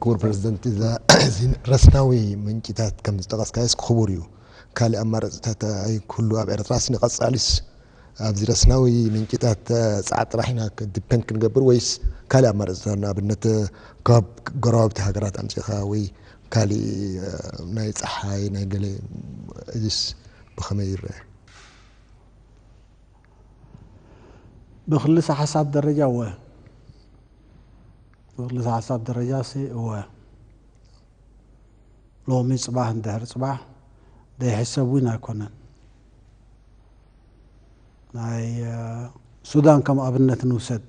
ክቡር ፕረዚደንት፣ እዚ ረስናዊ ምንጭታት ከም ዝጠቐስካዮስ ክቡር እዩ። ካልእ ኣማራፅታት ኣይክህሉ ኣብ ኤርትራስ ንቐፃሊስ ኣብዚ ረስናዊ ምንጭታት ፃዕት ጥራሕ ኢና ዲፐንድ ክንገብር ወይስ ካልእ ኣማራፅታት ንኣብነት ካብ ጎረባብቲ ሃገራት ኣምፂኻ ወይ ካልእ ናይ ፀሓይ ናይ ገለ እዚስ ብኸመይ ይረአ? ብክልሰ ሓሳብ ደረጃ እወ ብክልሰ ሓሳብ ደረጃ ሲ እወ ሎሚ ፅባሕ እንድሕር ፅባሕ ዘይሕሰብ እውን ኣይኮነን። ናይ ሱዳን ከም ኣብነት ንውሰድ።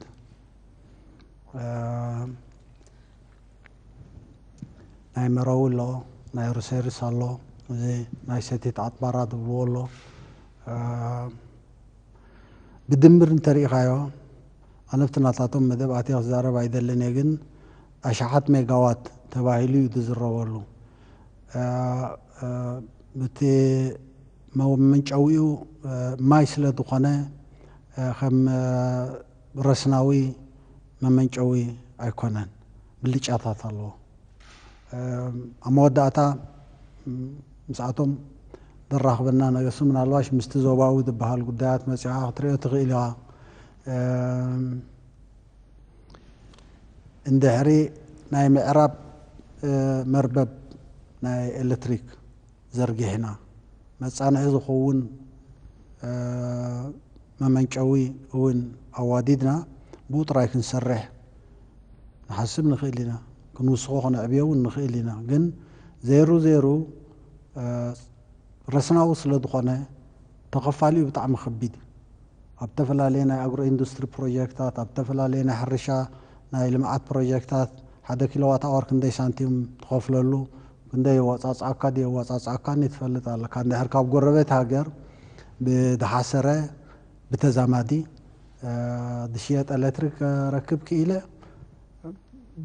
ናይ መረዊ ኣሎ፣ ናይ ሩሴርስ ኣሎ፣ እዚ ናይ ሰቲት ኣጥባራ ዝብልዎ ኣሎ። ብድምር እንተሪኢኻዮ ኣነ ኣብቲ ናታቶም መደብ ኣትየ ክዛረብ ኣይደልን እየ፣ ግን ኣሽሓት ሜጋዋት ተባሂሉ እዩ ዝዝረበሉ። እቲ መመንጨዊኡ ማይ ስለ ዝኾነ ከም ረስናዊ መመንጨዊ ኣይኮነን፣ ብልጫታት ኣለዎ። ኣብ መወዳእታ ምስኣቶም ዘራኽበና ነገርሲ ምናልባሽ ምስቲ ዞባዊ ዝበሃል ጉዳያት መፂኻ ክትሪኦ ትኽእል ኢኻ። እንድሕሪ ናይ ምዕራብ መርበብ ናይ ኤሌክትሪክ ዘርጊሕና መፃንሒ ዝኸውን መመንጨዊ እውን ኣዋዲድና ብኡ ጥራይ ክንሰርሕ ንሓስብ ንኽእል ኢና። ክንውስኾ ክነዕብዮ እውን ንኽእል ኢና። ግን ዘይሩ ዘይሩ ረስናዊ ስለ ዝኾነ ተኸፋሊኡ ብጣዕሚ ከቢድ እዩ። ኣብ ዝተፈላለየ ናይ ኣግሮ ኢንዱስትሪ ፕሮጀክታት፣ ኣብ ዝተፈላለየ ናይ ሕርሻ ናይ ልምዓት ፕሮጀክታት ሓደ ኪሎዋት ኣወር ክንደይ ሳንቲም ትኸፍለሉ፣ ክንደይ የዋፃፅኣካ ድየዋፃፅኣካን ትፈልጥ ኣለካ። እንድሕር ካብ ጎረቤት ሃገር ብዝሓሰረ ብተዛማዲ ዝሽየጥ ኤሌክትሪክ ረክብ ክኢለ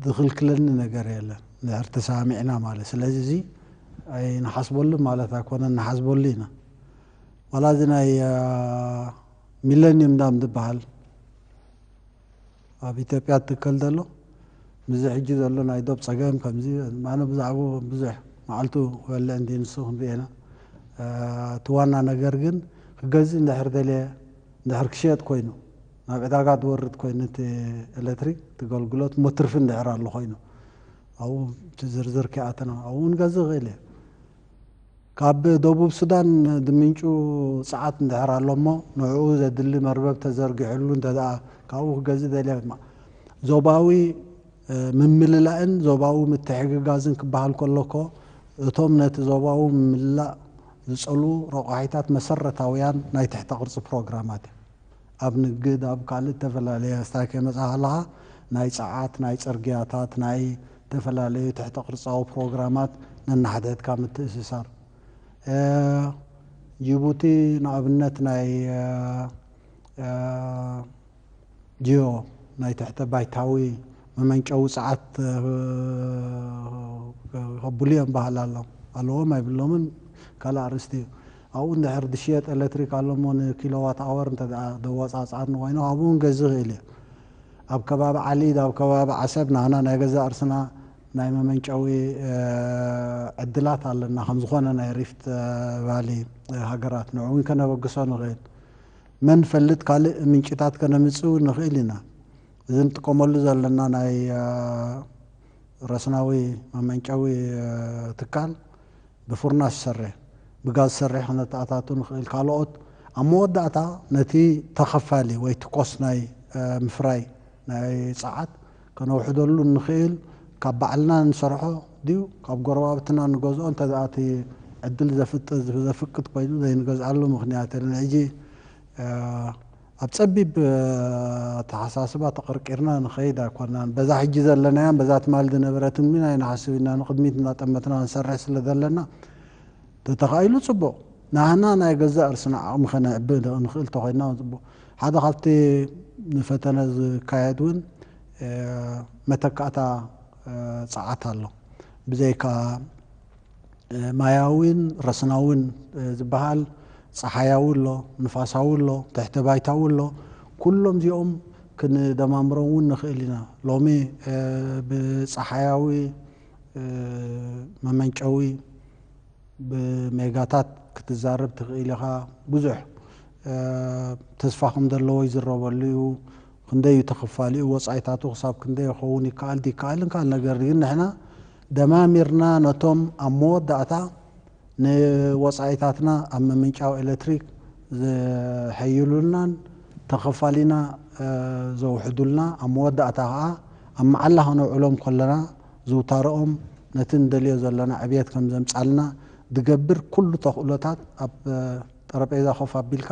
ዝኽልክለኒ ነገር የለን፣ እንድሕር ተሰማሚዕና ማለት። ስለዚ እዚ ኣይንሓስበሉን ማለት ኣይኮነን፣ ንሓስበሉ ኢና። ዋላ እዚ ናይ ሚለኒየም ዳም ዝበሃል ኣብ ኢትዮጵያ ትከል ዘሎ ምስዚ ሕጂ ዘሎ ናይ ዶብ ፀገም ከምዚ ኣነ ብዛዕባኡ ብዙሕ መዓልቱ ክበልዕ እንዲ ንሱ ክንሪኤና እቲ ዋና ነገር ግን ክገዝእ እንድሕር ደልየ እንድሕር ክሽየጥ ኮይኑ ናብ ዕዳጋ ዝወርድ ኮይኑ እቲ ኤሌክትሪክ እቲ ገልግሎት እሞ ትርፊ እንድሕር ኣሎ ኮይኑ ኣብኡ እቲ ዝርዝር ከይኣተና ኣብኡ ንገዝእ ይኽእል እየ። ካብ ደቡብ ሱዳን ዝምንጩ ፃዓት እንድሕር ኣሎ እሞ ንዕኡ ዘድሊ መርበብ ተዘርጊሕሉ እንተ ደኣ ካብኡ ክገዝእ ደልየ ማ- ዞባዊ ምምልላእን ዞባዊ ምትሕግጋዝን ክበሃል ከሎ እኮ እቶም ነቲ ዞባዊ ምምልላእ ዝፀልኡ ረቋሒታት መሰረታውያን ናይ ትሕተ ቅርፂ ፕሮግራማት እዮም። ኣብ ንግድ ኣብ ካልእ እተፈላለየ ስታይ ከይመፅኣ ከለኻ ናይ ፀዓት ናይ ፅርግያታት ናይ ዝተፈላለዩ ትሕተ ቅርፃዊ ፕሮግራማት ነናሕድሕድካ ምትእስሳር ጅቡቲ ንኣብነት ናይ ጂኦ ናይ ትሕተ ባይታዊ መመንጨዊ ፀዓት ከብሉ እዮም ባህል ኣሎ ኣለዎም ኣይብሎምን ካልእ ኣርእስቲ እዩ። ኣብኡ እንድሕር ዝሽየጥ ኤሌክትሪክ ኣሎ እሞ ንኪሎዋት ኣወር እንተ ደኣ ዘዋፃፅኣኒ ኮይኑ ኣብኡ እውን ገዝእ ይኽእል እየ። ኣብ ከባቢ ዓሊድ ኣብ ከባቢ ዓሰብ ናህና ናይ ገዛእ ርእስና ናይ መመንጨዊ ዕድላት ኣለና ከም ዝኾነ ናይ ሪፍት ቫሊ ሃገራት ንዑ እውን ከነበግሶ ንኽእል። መን ፈልጥ ካልእ ምንጭታት ከነምፅእ እውን ንኽእል ኢና። እዚ ንጥቀመሉ ዘለና ናይ ረስናዊ መመንጨዊ ትካል ብፉርናሽ ዝሰርሕ ብጋዝ ዝሰርሕ ክነተኣታቱ ንኽእል ካልኦት ኣብ መወዳእታ ነቲ ተኸፋሊ ወይ ትኮስ ናይ ምፍራይ ናይ ፀዓት ከነውሕደሉ ንኽእል ካብ ባዕልና ንሰርሖ ድዩ ካብ ጎረባብትና ንገዝኦ እንተ እቲ ዕድል ዘፍቅድ ኮይኑ ዘይንገዝኣሉ ምኽንያት የለን። ሕጂ ኣብ ፀቢብ ኣተሓሳስባ ተቐርቂርና ንኸይድ ኣይኮናን። በዛ ሕጂ ዘለናያን በዛ ትማል ዝነበረትን ግን ኣይንሓስብ ኢና። ንቕድሚት እናጠመትና ንሰርሕ ስለ ዘለና ተተኻኢሉ ፅቡቕ። ናህና ናይ ገዛእ ርስና ዓቕሚ ከነዕቢ ንኽእል ተኾይንና እውን ፅቡቕ። ሓደ ካብቲ ንፈተነ ዝካየድ እውን መተካእታ ፀዓት ኣሎ። ብዘይካ ማያዊን ረስናዊን ዝበሃል ፀሓያዊ ኣሎ፣ ንፋሳዊ ኣሎ፣ ትሕተ ባይታዊ ኣሎ። ኩሎም እዚኦም ክንደማምሮም እውን ንኽእል ኢና። ሎሚ ብፀሓያዊ መመንጨዊ ብሜጋታት ክትዛረብ ትኽእል ኢኻ። ብዙሕ ተስፋ ከም ዘለዎ ይዝረበሉ እዩ። ክንደይ እዩ ተኸፋሊኡ፣ ወፃኢታቱ ክሳብ ክንደይ ይኸውን፣ ይከኣል ይከኣልን ካልእ ነገር። ግን ንሕና ደማሚርና ነቶም ኣብ መወዳእታ ንወፃኢታትና ኣብ ምምንጫው ኤሌክትሪክ ዝሐይሉልናን ተኸፋሊና ዘውሕዱልና፣ ኣብ መወዳእታ ከዓ ኣብ መዓላ ከነውዕሎም ከለና ዝውታረኦም ነቲ ንደልዮ ዘለና ዕብየት ከም ዘምፃልና ዝገብር ኩሉ ተኽእሎታት ኣብ ጠረጴዛ ኮፍ ኣቢልካ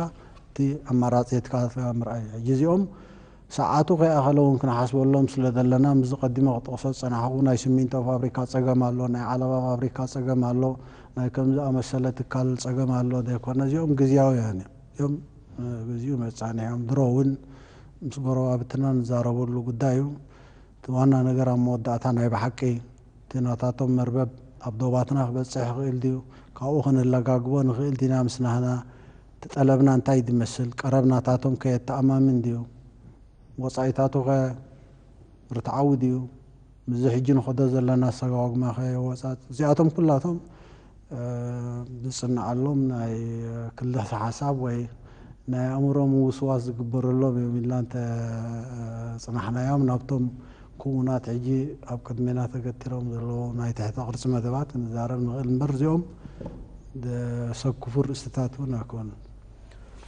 እቲ ኣማራፂ የትካ ምርኣይ። ሕጂ እዚኦም ሰዓቱ ከይኣኸለ እውን ክንሓስበሎም ስለ ዘለና፣ ምስዚ ቀዲመ ክጠቕሶ ዝፀናሕኹ ናይ ሲሚንቶ ፋብሪካ ፀገም ኣሎ፣ ናይ ዓለባ ፋብሪካ ፀገም ኣሎ፣ ናይ ከምዚ ኣመሰለ ትካል ፀገም ኣሎ ዘይኮነ፣ እዚኦም ግዝያውያን እዮም። እዚኦም ግዜኡ መፃንዮም ድሮ እውን ምስ ጎረባብትና ንዛረበሉ ጉዳይ እዩ። እቲ ዋና ነገር ኣብ መወዳእታ ናይ ብሓቂ እቲ ናታቶም መርበብ ኣብ ዶባትና ክበፅሕ ይኽእል ድዩ? ካብኡ ክንለጋግቦ ንኽእል ዲና? ምስ ናህና እቲ ጠለብና እንታይ ዝመስል? ቀረብ ናታቶም ከየተኣማምን ድዩ? ወፃኢታቱ ከ ርትዓዊ ድዩ? ምስዚ ሕጂ ንኸዶ ዘለና ኣሰጋግማ ከ የወፃፅ? እዚኣቶም ኩላቶም ዝፅንዓሎም ናይ ክልተ ሓሳብ ወይ ናይ ኣእምሮ ምውስዋስ ዝግበረሎም እዮም ኢልና እንተ ፅናሕናዮም፣ ናብቶም ክውናት ሕጂ ኣብ ቅድሜና ተገቲሮም ዘለዉ ናይ ትሕተ ቅርፂ መደባት ክንዛረብ ንኽእል እምበር፣ እዚኦም ዘሰክፉ ርእስታት እውን ኣይኮኑን።